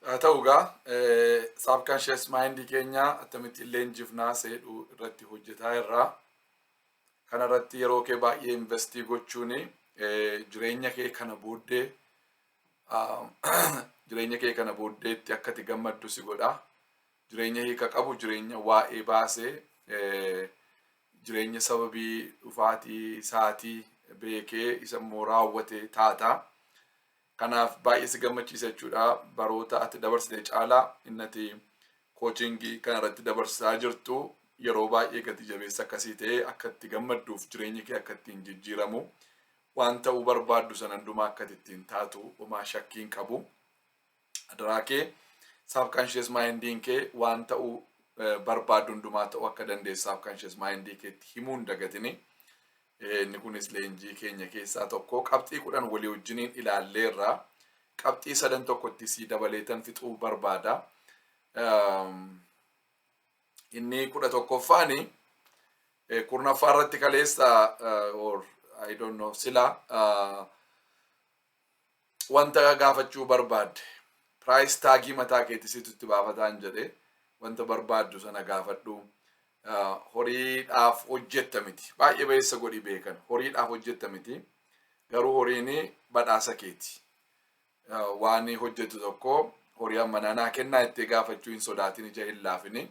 Haa ta'u egaa, subconscious mindii keenya attamitti leenjifnaa seedhuu irratti hojjetaa irraa. Kana irratti yeroo kee baay'ee invest gochuun jireenya kee kana booddeetti akka ati gammaddu si godha. Jireenya hiika qabu, jireenya waa'ee baasee, jireenya sababii dhufaatii isaatii beekee isa immoo raawwate taata. Kanaaf baay'ee si gammachiisa jechuudha. Baroota ati dabarsite caalaa inni ati coachingii kana irratti dabarsaa jirtu yeroo baay'ee gati jabeessa akkasii ta'ee, akka itti gammadduuf, jireenyi kee akka ittiin jijjiiramu, waan ta'uu barbaaddu sana hundumaa akka ittiin taatu homaa shakkii hin qabu. Adaraa kee, subconscious mindiin kee waan ta'uu barbaaddu hundumaa ta'uu akka dandeessu subconscious mindii keetti himuu hin dagatini. Inni kunis leenjii keenya keessaa tokko. Qabxii 10 walii wajjiniin ilaalleerra. Qabxii sadan tokkotti sii dabaleetan fixuu barbaada. Inni 11ffaani, 10ffaa irratti kaleessa, or I don't know, sila wanta gaafachuu barbaadde price tagii mataa keetti situ itti baafataan jedhe. Wanta barbaaddu sana gaafadhu. Horiidhaaf hojjetta miti. Baay'ee bayeessa godhi beekan. Horiidhaaf hojjetta miti. Garuu horiin badhaasa keeti. Waan hojjetu tokko horii ammanaa naa kennaa itti gaafachuu hin sodaatin, ija hin laafini.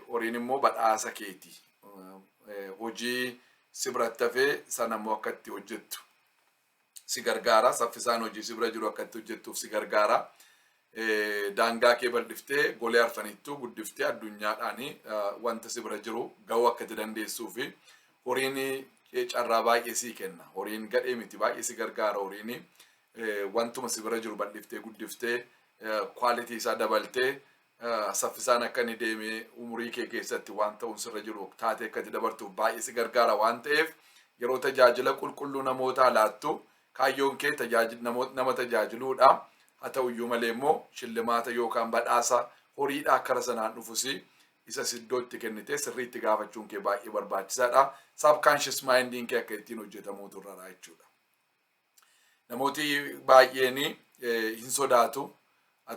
Horiin immoo badhaasa keeti. Hojii si biratti hafee sana immoo akka itti hojjettu si gargaara. Saffisaan hojii si bira jiru akka itti hojjettuuf si gargaara. Daangaa kee bal'iftee, golee arfanittuu guddiftee, addunyaadhaan wanta si bira jiru ga'uu akka itti dandeessuu fi horiin carraa baay'ee sii kenna. Horiin gadhee miti, baay'ee si gargaara. Horiin wantuma si bira jiru bal'iftee, guddiftee, quality isaa dabaltee, saffisaan akka inni deemee umurii kee keessatti waan ta'uun sirra jiru taatee akka itti dabartuuf baay'ee si gargaara waan ta'eef, yeroo tajaajila qulqulluu namootaa laattu kaayyoon kee nama tajaajiluudha. Haa ta'uyyuu malee immoo shillimaata yookaan badhaasa horiidhaa kara sanaan dhufus isa iddootti kennite sirriitti gaafachuun kee baay'ee barbaachisaadha. Subconscious mindiin kee akka ittiin hojjetamuutu irra jechuudha. Namooti baay'een hin sodaatu.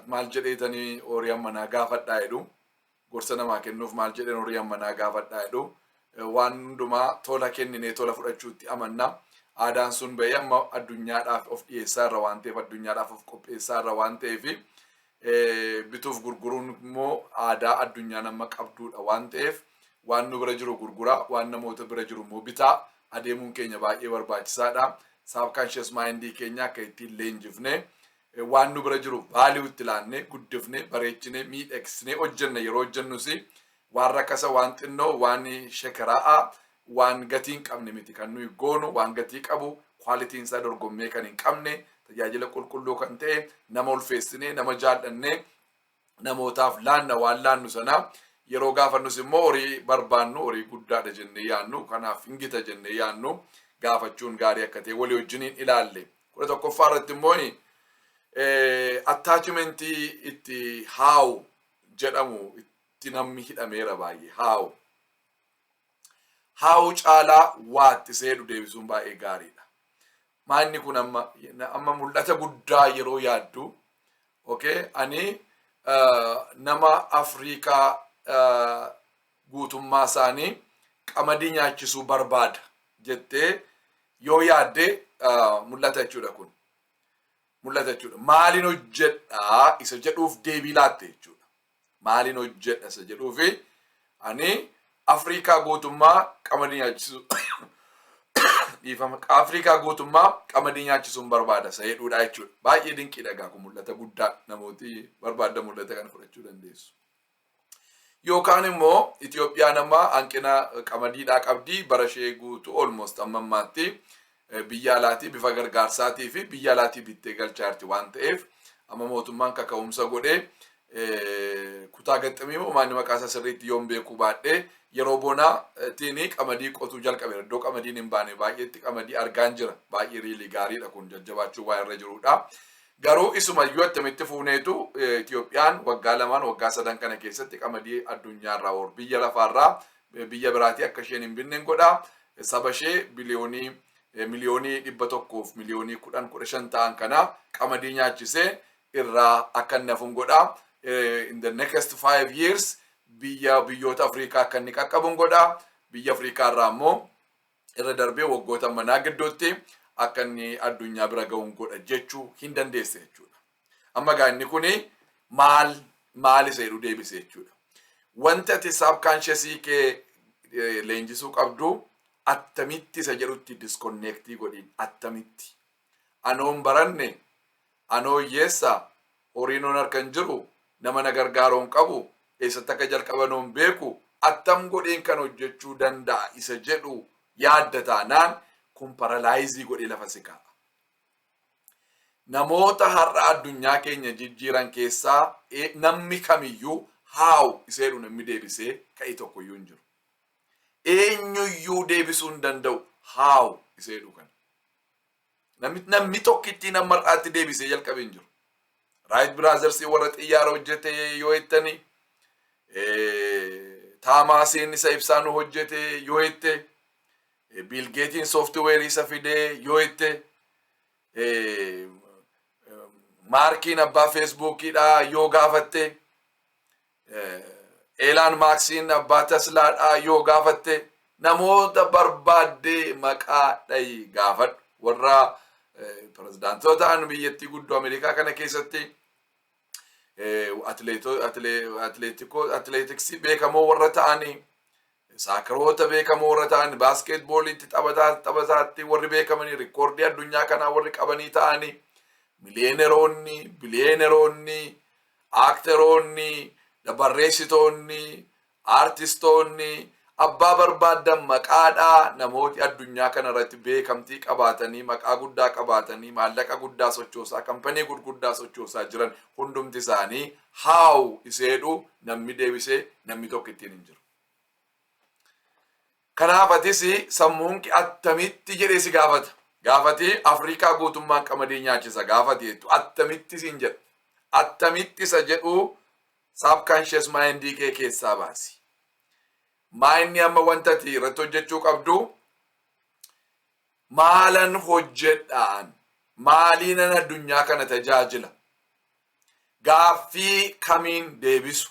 Maal jedheetanii horii ammanaa gaafadhaa jedhu. Gorsa namaa kennuuf maal jedheen horii ammanaa gaafadhaa jedhu. Waan hundumaa tola kenninee tola fudhachuutti amanna. Aadaan sun bahee amma addunyaadhaaf of dhiyeessaa irra waan ta'eef, addunyaadhaaf of qopheessaa irra waan ta'eef, bituuf gurguruun immoo aadaa addunyaan amma qabduudha waan ta'eef, waan nu bira jiru gurguraa, waan namoota bira jiru immoo bitaa adeemuun keenya baay'ee barbaachisaadha. Subconscious mindii keenya akka ittiin leenjifne, waan nu bira jiru value itti laannee, guddifne, bareechine, miidhagsine hojjenna. Yeroo hojjennus waan rakasa, waan xinnoo, waan shekeraa'aa, waan gatii hin qabne miti kan nuyi goonu. Waan gatii qabu, qualityn isaa dorgommee kan hin qabne, tajaajila qulqulluu kan ta'e, nama ulfeessine, nama jaallannee namootaaf laanna. Waan laannu sana yeroo gaafannus immoo horii barbaannu, horii guddaadha jennee yaannu, kanaaf hin gita jennee yaannu gaafachuun gaarii akka ta'e walii wajjiniin ilaalle. 11ffaa irratti immoo attachmentii itti how jedhamu itti namni hidhameera baay'ee. How, how caalaa what seedhu deebisuun baay'ee gaariidha. Maanni kun amma mul'ata guddaa yeroo yaaddu, okay, ani nama Afriikaa guutummaa isaanii qamadii nyaachisuu barbaada jettee yoo yaadde, mul'ata jechuudha kun. Mul'ata jechuudha. Maaliin hojjedhaa isa jedhuuf deebii laatte jechuudha. Maaliin hojjedha isa jedhuufi, ani Afriikaa guutummaa qamadii nyaachisuu, dhiifama, Afriikaa guutummaa qamadii nyaachisuun barbaada isa jedhuudha jechuudha. Baay'ee dinqiidha egaa kun, mul'ata guddaa. Namooti barbaadda mul'ata kana fudhachuu dandeessu. Yookaan immoo Itoophiyaan amma hanqina qamadiidhaa qabdi. Bara ishee guutuu almost amma ammaatti biyya alaatii bifa gargaarsaatii fi biyya alaatii bittee galchaa jirti waan ta'eef, amma mootummaan kaka'umsa godhee kutaa gaxxamii moo maanni maqaa isaa sirriitti yoon beekuu baadhee, yeroo bonaatiin qamadii qotuu jalqabeera. Iddoo qamadiin hin baane baay'eetti qamadii argaan jira. Baay'ee really gaariidha kun, jajjabaachuu waa irra jirudha. Garuu isumayyuu attamitti fuuneetu Itoophiyaan waggaa 2n, waggaa 3n kana keessatti qamadii addunyaarraa or biyya lafaarraa, biyya biraatii akka isheen hin binne godha. Saba ishee biliyoonii miliyoonii 100f miliyoonii 10, 15 ta'an kana qamadii nyaachisee irraa akka inni hafuun godhaa. In the next 5 years biyyoota Afrikaa akka inni qaqqabuun godhaa. Biyya Afrikaa irraa immoo irra darbee waggoota manaa gidduutti akka inni addunyaa bira ga'uun godha jechuu hin dandeesse jechuudha. Amma gaa inni kuni maal maal isa jedhu deebise jechuudha. Wanti ati subconsciousii kee leenjisuu qabdu, attamitti isa jedhutti disconnectii godhin. Attamitti? Anoon baranne, anoo hiyyeessa, horiin on harka hin jiru, nama na gargaaruu hin qabu, eessatti akka jalqaban hin beeku, attam godheen kan hojjechuu danda'a isa jedhu yaadda taanaan, kun paralyze godhee lafa si kaa'a. Namoota har'a addunyaa keenya jijjiiran keessaa namni kamiyyuu how isa jedhu namni deebisee ka'e tokkoyyuu hin jiru. Eenyuyyuu deebisuu hin danda'u how isa jedhu kana. Namni tokkittiin amma har'aatti deebisee jalqabee hin jiru. Wright Brothersii warra xiyyaara hojjete yoo jettani, Taamaasiin isa ibsaa nu hojjete yoo jette, Bill Gatesiin softwareii isa fidee yoo jette, Maarkiin abbaa Facebookiidha yoo gaafatte, Elon Muskiin abbaa Teslaadha yoo gaafatte, namoota barbaaddee maqaa dhayi gaafadhu. Warra pirezidaantota ta'an biyyattii guddoo Ameerikaa kana keessatti, atileetiksii beekamoo warra ta'anii, socceroota beekamoo warra ta'an, basketballiitti taphataatti warri beekamanii, recordii addunyaa kanaa warri qabanii ta'anii, millionaireoonni, billionaireoonni, actoroonni, barreessitoonni, aartistoonni, abbaa barbaaddan maqaadhaa, namooti addunyaa kana irratti beekamtii qabaatanii, maqaa guddaa qabaatanii, maallaqa guddaa sochoosaa, company gurguddaa sochoosaa jiran hundumti isaanii how iseedhu namni deebisee namni tokko ittiin hin jiru. Kanaaf atis sammuun kee attamitti jedhee si gaafata. Gaafati Afrikaa guutummaan qamadii nyaachisa gaafati jettu, attamitti siin jedha. Attamitti isa jedhu subconscious mindii kee keessaa baasi. Maayinni amma wanta ati irratti hojjechuu qabdu, maalan hojjedhaan, maaliinan addunyaa kana tajaajila, gaaffii kamiin deebisu,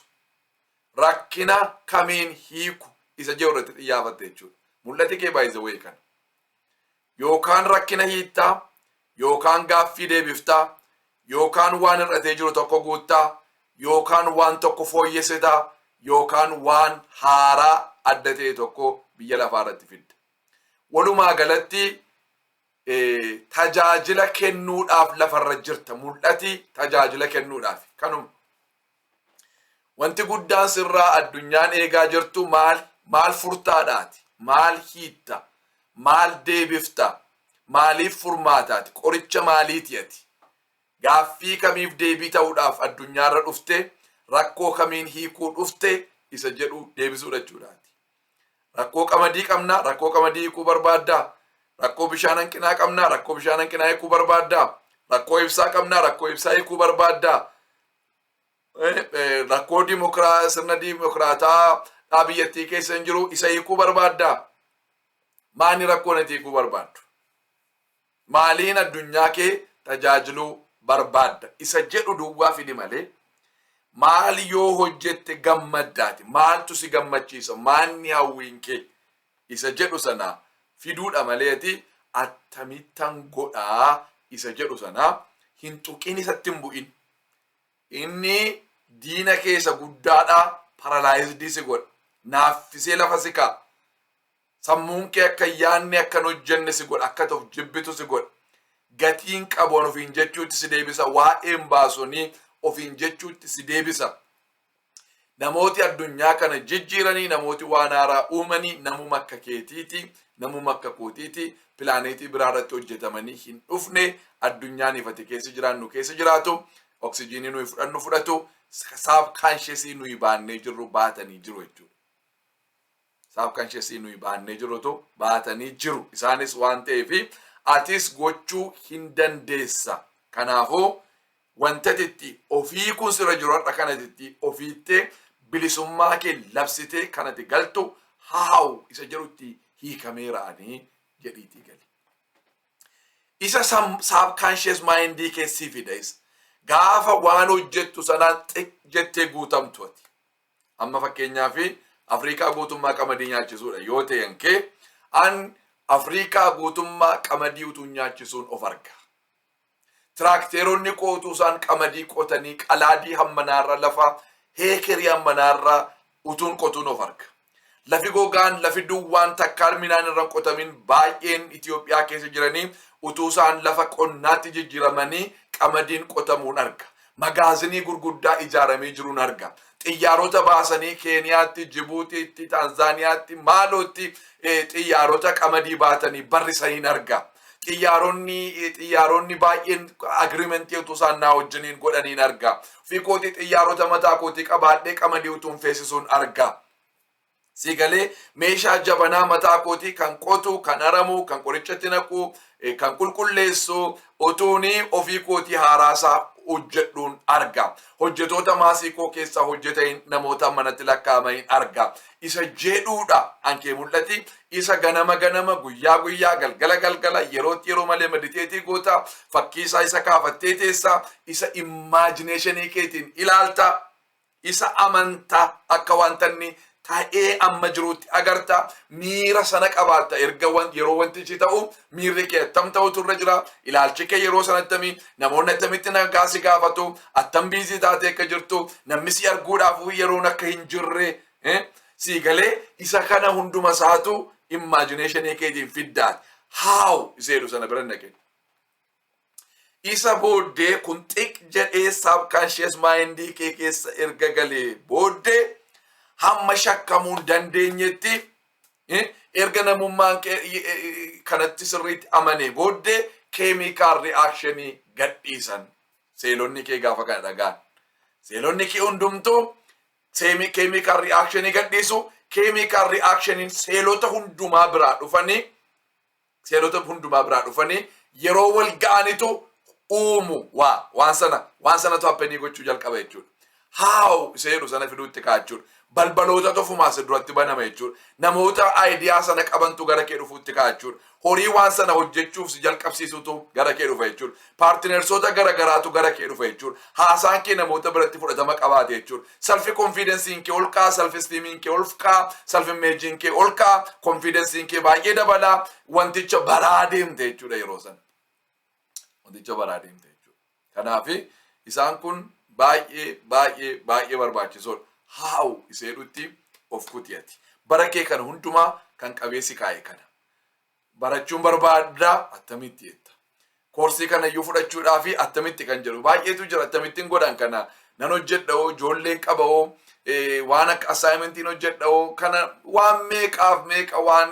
rakkina kamiin hiiku isa jedhu irratti xiyyeeffatte jechuudha. Mul'ati kee, by the way, kana. Yookaan rakkina hiittaa, yookaan gaaffii deebiftaa, yookaan waan hir'atee jiru tokko guuttaa, yookaan waan tokko fooyyessitaa, yookaan waan haaraa adda ta'e tokko biyya lafaa irratti fidda. Walumaa galatti tajaajila kennuudhaaf lafarra jirta. Mul'ati tajaajila kennuudhaaf. Kanuma. Wanti guddaan sirraa addunyaan eegaa jirtu maal? Maal furtaadhaati? Maal hiitta? Maal deebifta? Maaliif furmaataati? Qoricha maaliiti ati? Gaaffii kamiif deebii ta'uudhaaf addunyaarra dhufte? Rakkoo kamiin hiikuu dhufte isa jedhu deebisuudha jechuudhaati. Rakkoo qamadii qabna, rakkoo qamadii hiikuu barbaaddaa. Rakkoo bishaan hanqinaa qabna, rakkoo bishaan hanqinaa hiikuu barbaaddaa. Rakkoo ibsaa qabna, rakkoo ibsaa hiikuu barbaaddaa. Rakkoo sirna diimokiraataa biyyattii keessa hin jiru, isa hiikuu barbaaddaa. Maani rakkoo nati hiikuu barbaaddu? Maaliin addunyaa kee tajaajiluu barbaadda? Isa jedhu duwwaa fidi malee, maal yoo hojjette gammaddaati? Maaltu si gammachiisa? Maanni hawwiin kee? Isa jedhu sana fiduudha maleeti, attamittan godhaa isa jedhu sana hin tuqin, isatti hin bu'in. Inni diina keessa guddaadha, paralyzedii si godha. Naaffisee lafa si kaa'a. Sammuun kee akka yaadne, akka hin hojjenne si godha. Akka ta'uuf jibbitu si godha. Gatiin qabu ofiin jechuutti si deebisa. Waa'een baasonii ofiin jechuutti si deebisa. Namooti addunyaa kana jijjiiranii, namooti waan haaraa uumanii, namuma akka keetiiti, namuma akka kootiiti. Planetii biraa irratti hojjetamanii hin dhufne. Addunyaan ifate keessa jiraannu keessa jiraatu. Oksijiinii nuyi fudhannu fudhatu. Subconsciousii nuyi baannee jirru baatanii jiru jechuudha. Subconsciousii nuyi baannee jirrutu baatanii jiru. Isaanis waan ta'eef atis gochuu hin dandeessa. Kanaafuu wanta itti ofii kun sirra jiru har'a kanatti ofiittee bilisummaa kee labsitee kanatti galtu, how isa jedhutti hiikameera ani jedhiitii gali. Isa subconscious mindii keessii fida isa. Gaafa waan hojjettu sanaan xiq jettee guutamtu ati. Amma fakkeenyaaf, Afriikaa guutummaa qamadii nyaachisuudha yoo ta'e kee, an Afriikaa guutummaa qamadii utuu nyaachisuun of arga. Tiraakteeronni qootuu isaan qamadii qotanii qalaadii hammanaarra, lafa heekerii hammanaarra utuun qotuun of arga. Lafi gogaan, lafi duwwaan takkaan midhaan irra hin qotamin baay'een Itoophiyaa keessa jiranii utuu isaan lafa qonnaatti jijjiiramanii qamadiin qotamuun arga. Magaazinii gurguddaa ijaaramee jiruun arga. Xiyyaarota baasanii Keeniyaatti, Jibuutiitti, Taanzaaniyaatti, maalootti xiyyaarota qamadii baatanii barrisaniin arga. Xiyyaaronni baay'een agreement utuu isaan naa wajjiniin godhaniin arga. Fi kootii xiyyaarota mataa kootii qabaadhee qamadii utuun feesisuun arga. Siigalee meeshaa jabanaa mataa kootii kan qotu, kan aramu, kan qorichatti naqu, kan qulqulleessu utuuni ofii kootii haaraasaa hojjedhuun arga. Hojjetoota maasii koo keessaa hojjetan namoota manatti lakkaa'amaniin arga. Isa jedhuudha ankee mul'ati. Isa ganama ganama, guyyaa guyyaa, galgala galgala, yerootti yeroo malee meditate goota. Fakkii isaa isa kaafattee teessa. Isa imagination keetiin ilaalta. Isa amantaa akka wanta inni ta'ee amma jirutti agarta. Miira sana qabaatta. Erga yeroo wantichi ta'u miirri kee attam ta'utu irra jira? Ilaalchi kee yeroo sanattamii? Namoonni attamitti nagaa si gaafatu? Attam busy taatee akka jirtu, namni si arguudhaaf yeroon akka hin jirre sii galee, isa kana hunduma isaatu imagination keetiin fiddaati. How isa jedhu sana bira naqe. Isa booddee kun xiq jedhee subconscious mind kee keessa erga galee booddee, hamma shakkamuu hin dandeenyetti, erga namummaan kanatti sirriitti amane booddee, chemical reaction gadhiisan seelonni kee gaafa kana dhagaan. Seelonni kee hundumtuu chemical reaction gadhiisu. Chemical reactioniin seelota hundumaa biraa dhufanii, seelota hundumaa biraa dhufanii yeroo wal ga'anitu uumu waa waan sana, waan sanatu happen gochuu jalqaba jechuudha. How isa jedhu sana fiduutti kaa'achuudha. Balbaloota tofumaa isa duratti banama jechuudha. Namoota idea sana qabantu gara kee dhufuutti kaa'achuudha. Horii waan sana hojjechuuf si jalqabsiisutu gara kee dhufa jechuudha. Partnersoota gara garaatu gara kee dhufa jechuudha. Haasaan kee namoota biratti fudhatama qabaate jechuudha. Self confidenceiin kee ol ka'a, self esteemiin kee ol ka'a, self imageiin kee ol ka'a, confidenceiin kee baay'ee dabala. Wanticha baraa deemte jechuudha yeroo sana. Wanticha baraa deemte jechuudha. Kanaaf isaan kun baay'ee baay'ee baay'ee barbaachisoodha. How isa jedhutti of kutiyati. Bara kee kana hundumaa kan qabeessi kaa'e kana. Barachuun barbaaddaa, attamitti jetta? Koorsii kana iyyuu fudhachuudhaa fi attamitti kan jedhu baay'eetu jira. Akkamittiin godhan kana nan hojjedha hoo, ijoolleen qaba hoo, waan akka assignmentiin hojjedha hoo, kana waan meeqaaf meeqa, waan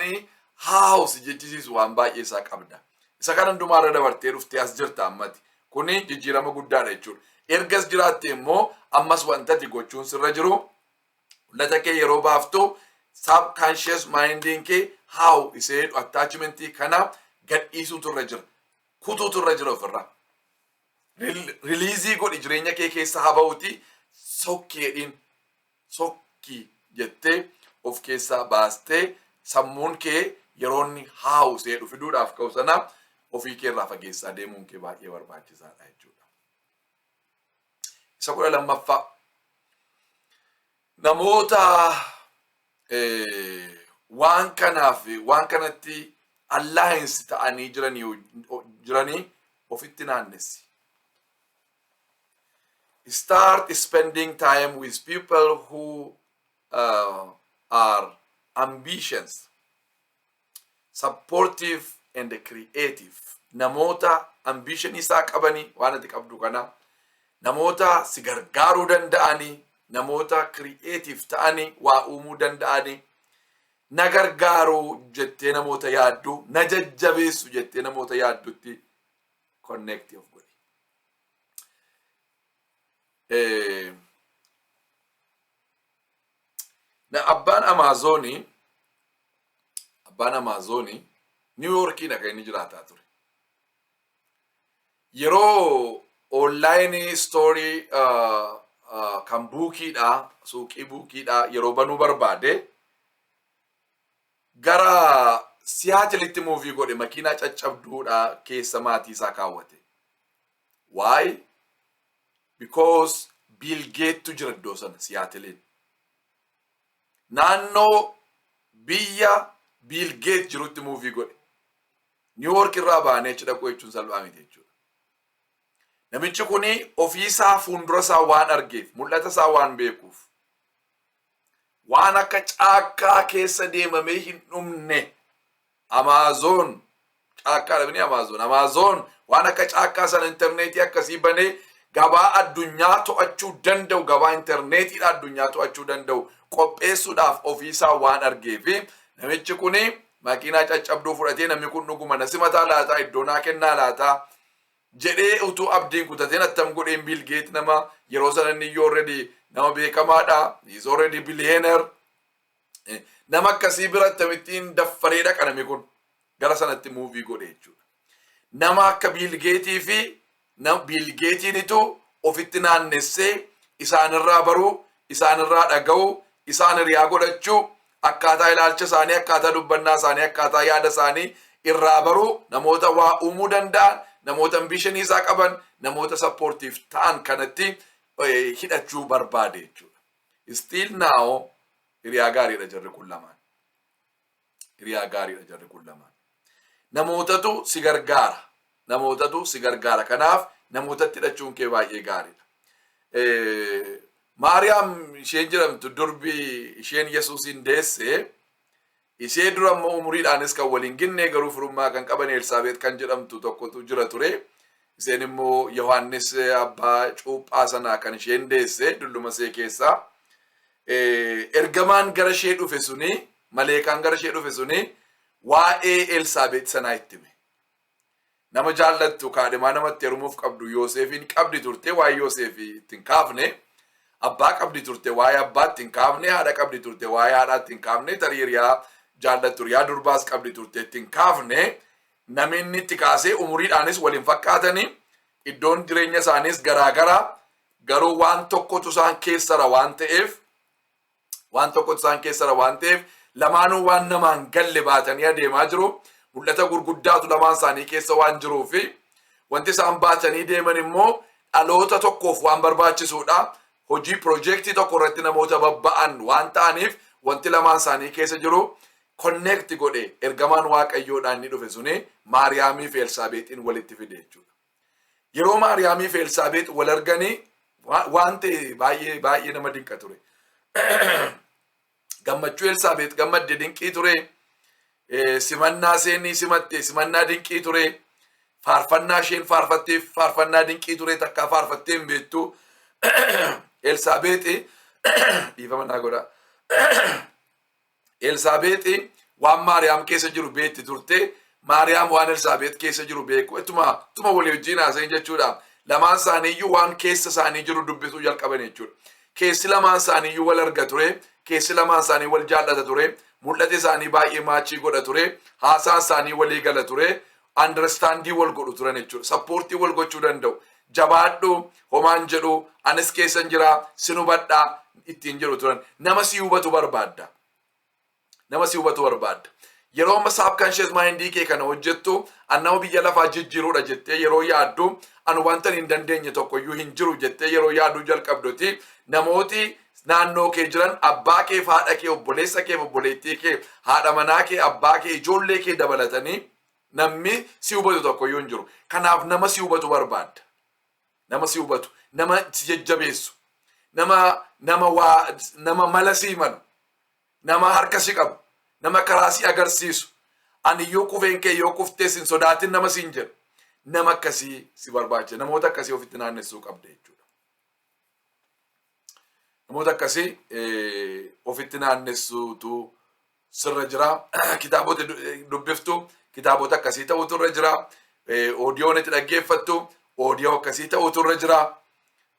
how si jechisiisu waan baay'ee isaa qabda. Isa kana hundumaarra dabartee dhuftee as jirta ammati. Kuni jijjiirama guddaadha jechuudha. Ergas jiraatte immoo ammas wanta ati gochuun sirra jiru, mul'ata kee yeroo baaftu subconscious mindiin kee how isa jedhu attachment kana gadhiisuutu irra jira. Kutuutu irra jira ofirraa. Release godhi, jireenya kee keessa haa ba'uti, sokkeedhiin sokkii jettee of keessaa baastee, sammuun kee yeroo inni how isa jedhu fiduudhaaf ka'u sana ofii kee irraa fageessaa deemuun kee baay'ee barbaachisaadha jechuudha. Isa 12ffaa, namoota waan kanaaf waan kanatti alliance ta'anii jiranii ofitti naannessi. Start spending time with people who are ambitious, supportive and creative. Namoota ambition isaa qabanii, waan ati qabdu kana, namoota si gargaaruu danda'anii, namoota creative ta'anii waa uumuu danda'anii, na gargaaruu jettee namoota yaaddu, na jajjabeessu jettee namoota yaaddutti connect of godhi. Na abbaan Amaazonii New Yorkiin akka inni jiraataa ture. Yeroo online store kan bookiidha, suuqii bookiidha yeroo banuu barbaade, gara Seattleitti move godhe, makiinaa caccabduudha keessa maatii isaa kaawwate. Waa'ee Because Bill Gatetu jira iddoo sana, Siyaatiliin. Naannoo biyya Bill Gate jirutti move godhe. New York irraa baanee achi dhaquu jechuun salphaa miti jechuudha. Namichi kuni ofiisaa fuuldura isaa waan argeef, mul'ata isaa waan beekuuf, waan akka caakkaa keessa deemamee hin dhumne, Amaazoon caakkaa dhabni, Amaazoon waan akka caakkaa sana intarneetii akkasii banee gabaa addunyaa to'achuu danda'u, gabaa intarneetiidha addunyaa to'achuu danda'u qopheessuudhaaf ofiisaa waan argeefi, namichi kuni makiinaa caccabduu fudhatee, namni kun dhuguma na simataa laataa, iddoo naa kennaa laataa jedhee utuu abdiin kutateen, attam godheen Bill Gate nama yeroo sana inni iyyuu already nama beekamaadha. He is already billionaire. Nama akkasii bira akkamittiin daffaree dhaqa namni kun? Gara sanatti move godhe jechuudha. Nama akka Bill Gateii fi Bill Gateiinitu ofitti naannessee isaanirraa baruu, isaanirraa dhaga'uu, isaan hiriyaa godhachuu, akkaataa ilaalcha isaanii, akkaataa dubbannaa isaanii, akkaataa yaada isaanii irraa baruu, namoota waa uumuu danda'an, namoota ambitionii isaa qaban, namoota supportive ta'an kanatti hidhachuu barbaade jechuudha. Still now hiriyaa gaariidha jarri kun lamaan. Hiriyaa gaariidha jarri kun lamaan. Namootatu si gargaara. Namootatu si gargaara. Kanaaf namootatti hidhachuun kee baay'ee gaariidha. Maariyaam isheen jedhamtu, durbi isheen Yesuusin deesse, ishee dura immoo umuriidhaanis kan waliin ginne garuu firummaa kan qaban Elsaabeet kan jedhamtu tokkotu jira ture. Isheen immoo Yohaannis abbaa cuuphaa sanaa kan isheen deesse dulluma ishee keessaa. Ergamaan gara ishee dhufe suni, maleekaan gara ishee dhufe suni, waa'ee Elsaabeet sanaa itti hime. Nama jaallattu, kaadhimaa namatti heerumuuf qabdu Yoosefiin qabdi turte, waa'ee Yoosefii ittiin kaafne. Abbaa qabdi turte, waa'ee abbaa ittiin kaafne. Haadha qabdi turte, waa'ee haadhaa ittiin kaafne. Tarii hiriyaa jaallattu, hiriyaa durbaas qabdi turte, ittiin kaafne. Namni inni itti kaasee umuriidhaanis waliin fakkaatanii, iddoon jireenya isaaniis garaagaraa, garuu waan tokkotu isaan keessara waan ta'eef, waan tokkotu isaan keessara waan ta'eef, lamaanuu waan namaan galle baatanii adeemaa jiru. Mul'ata gurguddaatu lamaan isaanii keessa waan jiruu fi wanti isaan baatanii deeman immoo dhaloota tokkoof waan barbaachisuudha. Hojii piroojeektii tokko irratti namoota babba'an waan ta'aniif, wanti lamaan isaanii keessa jiru connect godhe. Ergamaan Waaqayyoodhaan ni dhufe suni Maariyaamii fi Elsaabeexiin walitti fide jechuudha. Yeroo Maariyaamii fi Elsaabeex wal arganii waan ta'e baay'ee baay'ee nama dinqa ture. Gammachuu Elsaabeex gammadde dinqii ture. Simannaa seenii simatte simannaa dinqii ture. Faarfannaa isheen faarfatteef faarfannaa dinqii ture, takkaa faarfattee hin beektu. Elsaabeexi, dhiifama naa godha. Elsaabeexi waan Maariyaam keessa jiru beekti turte. Maariyaam waan Elsaabeex keessa jiru beeku. Ittuma walii wajjin haasa'in jechuudha. Lamaan isaaniiyyuu waan keessa isaanii jiru dubbisuu jalqaban jechuudha. Keessi lamaan isaaniiyyuu wal arga ture. Keessi lamaan isaanii wal jaallata ture. Mul'ati isaanii baay'ee match godha ture. Haasaan isaanii walii gala ture. Understand wal godhu turan jechuudha. Support wal gochuu danda'u. Jabaadhu, homaan jedhu, anis keessan jira, sin hubadhaa ittiin jedhu turan. Nama si hubatu barbaadda. Nama si hubatu barbaadda. Yeroo amma subconscious mindii kee kana hojjettu, an nama biyya lafaa jijjiiruudha jettee yeroo yaaddu, an wanta hin dandeenye tokkoyyuu hin jiru jettee yeroo yaaduu jalqabduti, namooti naannoo kee jiran, abbaa kee, haadha kee, obboleessa kee, obboleettii kee, haadha manaa kee, abbaa kee, ijoollee kee dabalatanii namni si hubatu tokkoyyuu hin jiru. Kanaaf nama si hubatu barbaadda. Nama si hubatu, nama si jajjabeessu, nama waa nama mala sii malu, nama harka si qabu, nama karaa si agarsiisu, ani yoo kufeen kee yoo kuftees hin sodaatin nama siin jedhu. Nama akkasii si barbaachisa. Namoota akkasii ofitti naannessuu qabda jechuudha. Namoota akkasii ofitti naannessuutu sirra jira. Kitaabota dubbiftu kitaabota akkasii ta'utu irra jira. Audioon itti dhaggeeffattu audio akkasii ta'utu irra jira.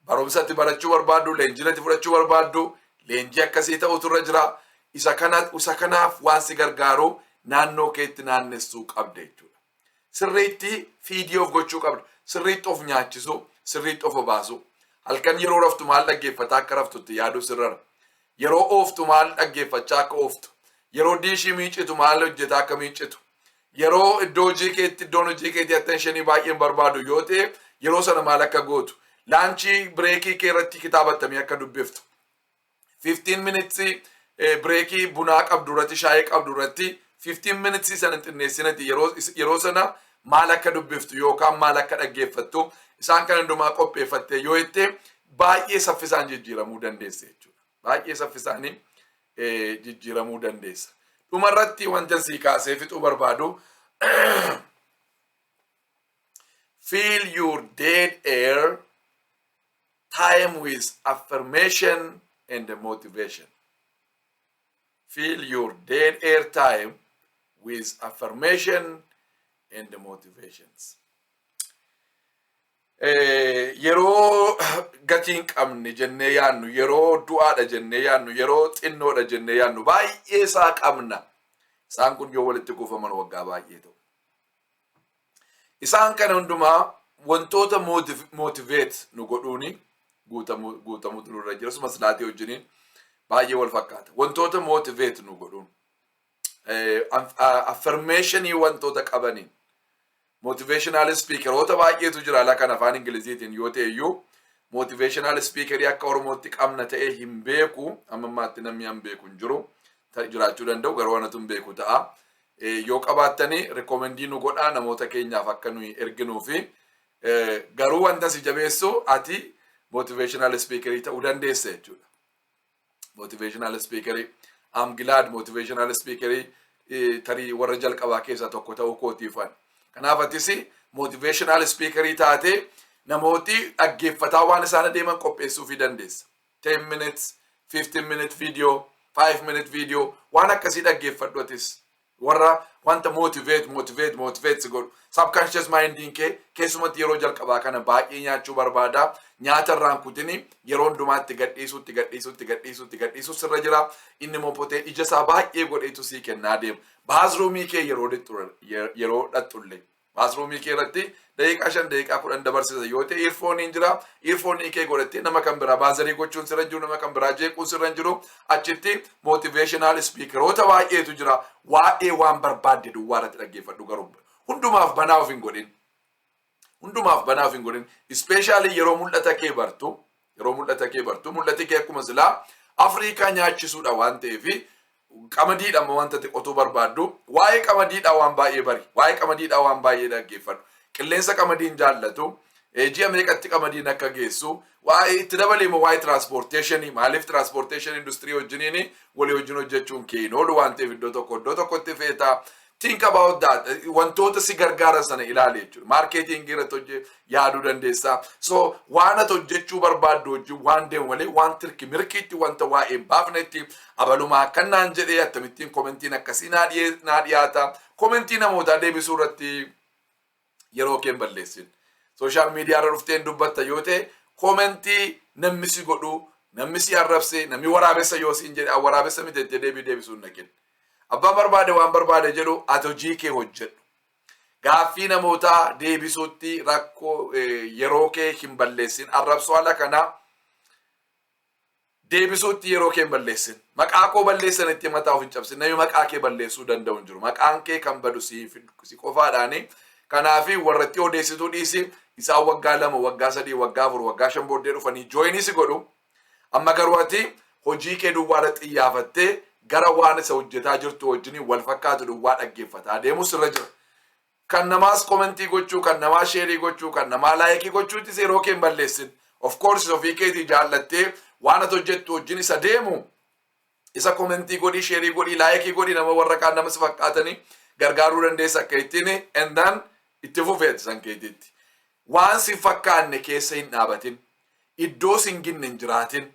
Barumsa itti barachuu barbaaddu, leenjii itti fudhachuu barbaaddu, leenjii akkasii ta'utu irra jira. Isa kanaaf waan si gargaaru naannoo keetti naannessuu qabda jechuudha. Sirriitti feed of gochuu qabda. Sirriitti of nyaachisuu, sirriitti of obaasuu. Halkan yeroo raftu maal dhaggeeffataa akka raftutti yaaduu sirrara. Yeroo ooftu maal dhaggeeffachaa akka ooftu. Yeroo diishii miicitu maal hojjetaa akka miicitu. Yeroo iddoo hojii keetti, iddoon hojii keetii attentionii baay'een barbaadu yoo ta'e, yeroo sana maal akka gootu. Lunch breakii kee irratti kitaaba attamii akka dubbiftu. 15 minutes breakii bunaa qabdu irratti, shaayii qabdu irratti, 15 minutes sana hin xinneessinati, yeroo sana maal akka dubbiftu yookaan maal akka dhaggeeffattu, isaan kan hundumaa qopheeffatte yoo jette, baay'ee saffisaan jijjiiramuu dandeessa jechuudha. Baay'ee saffisaanii jijjiiramuu dandeessa. Dhumarratti wanta sii kaasee fixuu barbaadu, fill your dead air time with affirmation and motivation. Fill your dead air time with affirmation and motivations. Yeroo gatii hin qabne jennee yaannu, yeroo du'aadha jennee yaannu, yeroo xinnoodha jennee yaannu, baay'ee isaa qabna. Isaan kun yoo walitti kuufaman waggaa baay'ee ta'u. Isaan kana hundumaa wantoota motivate nu godhuuni guutamuutu nurra jira. Asumas laatii wajjiniin baay'ee wal fakkaata. Wantoota motivate nu godhuun, affirmationii wantoota qabaniin, motivational speakeroota baay'eetu jira ala kan afaan Ingiliziitiin yoo ta'e iyyuu, motivational speakerii akka Oromootti qabna ta'e hin beeku. Amma ammaatti namni hin beeku hin jiru. Jiraachuu danda'u, garuu anatu hin beeku ta'a. Yoo qabaattanii recommendii nu godhaa namoota keenyaaf akka nuyi erginuu fi. Garuu wanta si jabeessu, ati motivational speakerii ta'uu dandeessa jechuudha. Motivational speakerii, I'm glad motivational speakerii tarii warra jalqabaa keessaa tokko ta'uu kootiifan. Kanaaf atis motivational speakerii taatee namooti dhaggeeffataa waan isaan adeeman qopheessuufii dandeessa. 10 minutes, 15 minute video, 5 minute video, waan akkasii dhaggeeffadhu atis. Warra wanta motivate, motivate, motivate si godhu. Subconscious mindiin kee keessumatti yeroo jalqabaa kana baay'ee nyaachuu barbaada. Nyaata irraan kutini, yeroo hundumaatti gadhiisuutti, gadhiisuutti, gadhiisuutti, gadhiisuu sirra jira. Inni immoo potee ija isaa baay'ee godheetu sii kennaa deema. Bathroomii kee yeroo dhaxxullee, bathroomii kee irratti daqiiqaa 5, daqiiqaa 10 dabarsisa yoo ta'e, earphoneiin jira. Earphoneii kee godhattee nama kan biraa botherii gochuun sirra jiru, nama kan biraa jeequun sirra jiru. Achitti motivational speakeroota baay'eetu jira. Waa'ee waan barbaadde duwwaa irratti dhaggeeffadhu, garuu hundumaaf banaa of hin godhin. Hundumaaf banaa of hin godhin. Especially yeroo mul'ata kee bartu, yeroo mul'ata kee bartu, mul'ati kee akkuma silaa Afriikaa nyaachisuudha waan ta'eef, qamadiidha wanta qotuu barbaaddu, waa'ee qamadiidha waan baay'ee bari, waa'ee qamadiidha waan baay'ee dhaggeeffadhu. Qilleensa qamadiin jaallatu, ji'a meeqatti qamadiin akka geessu, waa'ee itti dabalee immoo waa'ee transportationii. Maaliif? Transportation industry wajjiniin walii wajjin hojjechuun kee hin oolu waan ta'eef, iddoo tokko iddoo tokkotti feetaa. Think about that. Wantoota si gargaaran sana ilaali jechuudha. Marketingii irratti hojii yaaduu dandeessaa. So waan ati hojjechuu barbaaddu hojii waan deemu malee, waan tirki mirkiitti, wanta waa'ee hin baafnetti, abalumaa akkanaan jedhee, akkamittiin commentiin akkasii naa dhiyaata, commentii namootaa deebisuu irratti yeroo kee hin balleessin. Social media irra dhufteen dubbatta yoo ta'e, commentii namni si godhu, namni si arrabse, namni waraabessa yoo siin jedhe, waraabessa miti jettee deebii deebisuu hin dhaqin. Abbaan barbaade waan barbaade jedhu, ati hojii kee hojjedhu. Gaaffii namootaa deebisuutti rakkoo yeroo kee hin balleessin. Arrabsoo haala kanaa deebisuutti yeroo kee hin balleessin. Maqaa koo balleessan itti mataa of hin cabsin. Namni maqaa kee balleessuu danda'u hin jiru. Maqaan kee kan badu si qofaadhaani. Kanaafi warratti odeessituu dhiisi. Isaan waggaa 2, waggaa 3, waggaa 4, waggaa 5 booddee dhufanii joinii si godhu. Amma garuu ati hojii kee duwwaadha xiyyaafattee gara waan isa hojjetaa jirtu wajjin wal fakkaatu duwwaa dhaggeeffataa deemu sirra jira. Kan namaas commentii gochuu, kan namaa shareii gochuu, kan namaa likeii gochuuttis yeroo kee hin balleessin. Of course, ofii keetii jaallattee waan ati hojjettu wajjin isa deemu isa commentii godhii, shareii godhii, likeii godhii, nama warra kaan nama si fakkaatanii gargaaruu dandeessa akka ittiin, and then itti fufeeti san keetiitti. Waan si fakkaanne keessa hin dhaabatin. Iddoo si hin ginne hin jiraatin.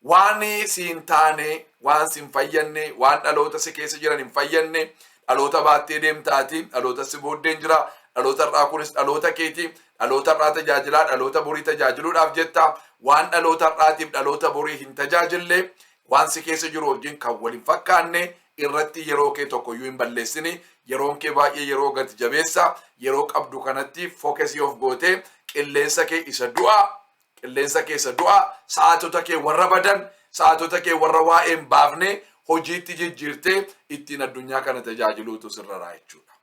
Waan si hin taane, waan si hin fayyanne, waan dhaloota si keessa jiran hin fayyanne, dhaloota baattee deemtaati, dhaloota si booddeen jira, dhaloota irraa kunis dhaloota keeti, dhaloota irraa tajaajilaa, dhaloota borii tajaajiluudhaaf jetta, waan dhaloota irraatiif dhaloota borii hin tajaajille, waan si keessa jiru wajjin kan wal hin fakkaanne irratti yeroo kee tokkoyyuu hin balleessini. Yeroon kee baay'ee yeroo gati jabeessa. Yeroo qabdu kanatti focusii of gootee, qilleensa kee isa du'aa, qilleensa kee isa du'aa, sa'aatota kee warra badan, sa'aatota kee warra waa'ee hin baafne hojiitti jijjiirtee ittiin addunyaa kana tajaajiluutu sirra jechuudha.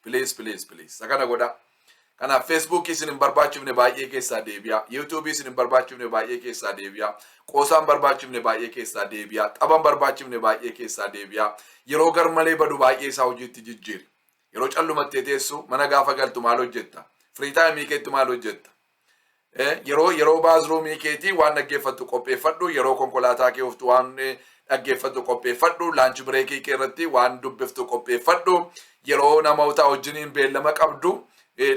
Please, please, please. Isa kana godha. Kanaaf Facebookii isin hin barbaachifne baay'ee keessaa deebi'a. YouTubeii isin hin barbaachifne baay'ee keessaa deebi'a. Qoosaa hin barbaachifne baay'ee keessaa deebi'a. Tapha hin barbaachifne baay'ee keessaa deebi'a. Yeroo garmalee badu baay'ee isaa hojiitti jijjiiri. Yeroo callumattee teessu, mana gaafa galtu maal hojjetta? Free timeii keetti maal hojjetta? Yeroo bathroomii keetii waan dhaggeeffattu qopheeffadhu. Yeroo konkolaataa kee ooftu waan dhaggeeffattu qopheeffadhu. Lunch breakii kee irratti waan dubbiftu qopheeffadhu. Yeroo namoota wajjiniin beellama qabdu,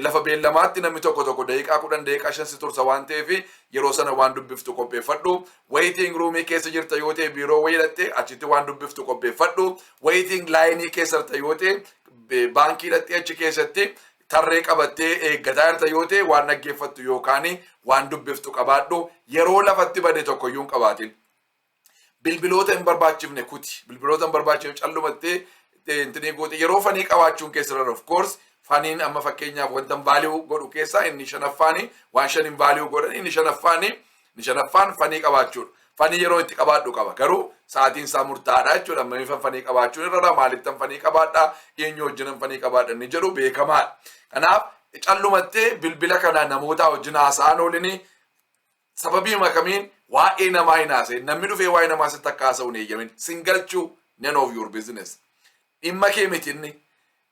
lafa beellamaatti namni tokko tokko daqiiqaa 10, daqiiqaa 5 si tursa waan ta'eef, yeroo sana waan dubbiftu qopheeffadhu. Waiting roomii keessa jirta yoo ta'e, biiroo wayii hidhatte achitti waan dubbiftu qopheeffadhu. Waiting lineii keessa jirta yoo ta'e, baankii hidhattee achi keessatti tarree qabattee eeggataa jirta yoo ta'e, waan dhaggeeffattu yookaan waan dubbiftu qabaadhu. Yeroo lafatti bade tokko iyyuu hin qabaatin. Bilbiloota hin barbaachifne kuti. Bilbiloota hin barbaachifne callumattee intinii goote. Yeroo funii qabaachuun keessa irra, of course, funiin amma fakkeenyaaf wanta value godhu keessaa inni shanaffaani, waan shanin value godhan inni shanaffaan funii qabaachuudha. Funii yeroo itti qabaadhu qaba, garuu sa'aatiin isaa murtaa'aadha jechuudha. Amma funii qabaachuun irra maalittan funii qabaadha, eenyu wajjinan funii qabaadha inni jedhu beekamaadha. Kanaaf callumattee bilbila kana namoota wajjin haasa'an oolinii sababii makamiin waa'ee namaa hin haasa'in. Namni dhufee waa'ee namaa sitti akka haasa'u hin eeyyamin. Singalchuu, none of your business, dhimma kee miti inni.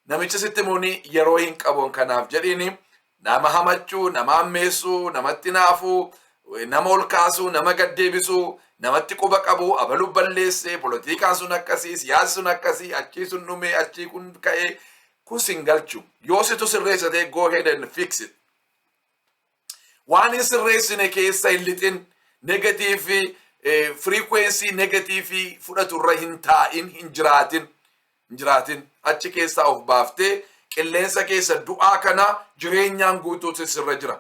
Namicha sitti muuni yeroo hin qabuun kanaaf jedhiini. Nama hamachuu, nama hammeessuu, namatti naafuu, nama ol kaasuu, nama gaddeebisuu, namatti quba qabu, abaluu balleessee, polotikaan sun akkasii, siyaasni sun akkasii, achii sun dhume, achii kun ka'ee, kun sin galchu. Yoo situ sirreessatee, go ahead and fix it. Waan hin sirreessine keessa hin lixin. Negative frequency negative fudhatu irra hin taa'in, hin jiraatin, hin jiraatin. Achi keessaa of baaftee qilleensa keessa du'aa kana jireenyaan guutuutu sirra jira.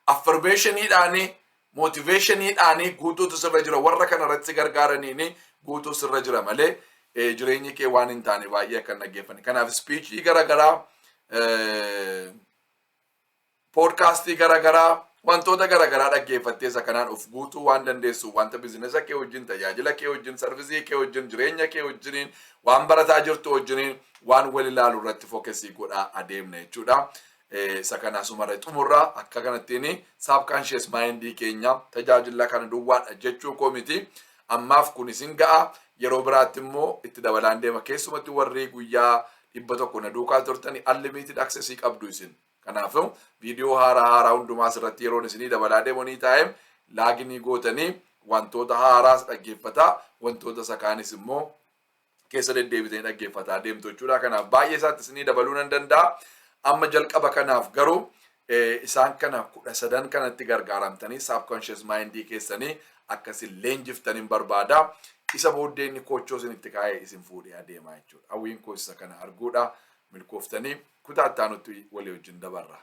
Affirmationiidhaanii, motivationiidhaanii guutuutu sirra jira. Warra kana irratti gargaaraniini guutuu sirra jira malee jireenyi kee waan hin taane baay'ee akka hin dhaggeeffanne. Kanaaf speechii garaagaraa, podcastii garaagaraa, wantoota garaagaraa dhaggeeffattee isa kanaan of guutuu waan dandeessu, wanta businessa kee wajjin, tajaajila kee wajjin, serviceii kee wajjin, jireenya kee wajjiniin, waan barataa jirtu wajjiniin waan wal ilaalu irratti focusii godhaa adeemna jechuudha. Isa kana asumarra xumurraa. Akka kanattiin subconscious mindii keenya tajaajila kana duwwaadha jechuu koo miti. Ammaaf kun isin ga'a. Yeroo biraatti immoo itti dabalaan deema. Keessumatti warri guyyaa 100 na duukaa turtani unlimited accessii qabdu isin. Kanaafuu viidiyoo haaraa haaraa hundumaa asirratti yeroon isinii dabalaa deemanii taa'e loginii gootanii wantoota haaraas dhaggeeffataa, wantoota isa kaanis immoo keessa deddeebitanii dhaggeeffataa deemtu jechuudha. Kanaaf baay'ee isaatti isinii dabaluu nan danda'a. Amma jalqaba kanaaf garuu isaan kana 13 kanatti gargaaramtanii subconscious mindii keessanii akkasin leenjiftaniin barbaada. Isa booddee inni koochoo isinitti kaa'ee isin fuudhee adeemaa jechuudha. Hawwiin koo isa kana arguudha. Milkooftanii kutaa itti aanutti walii wajjin dabarra.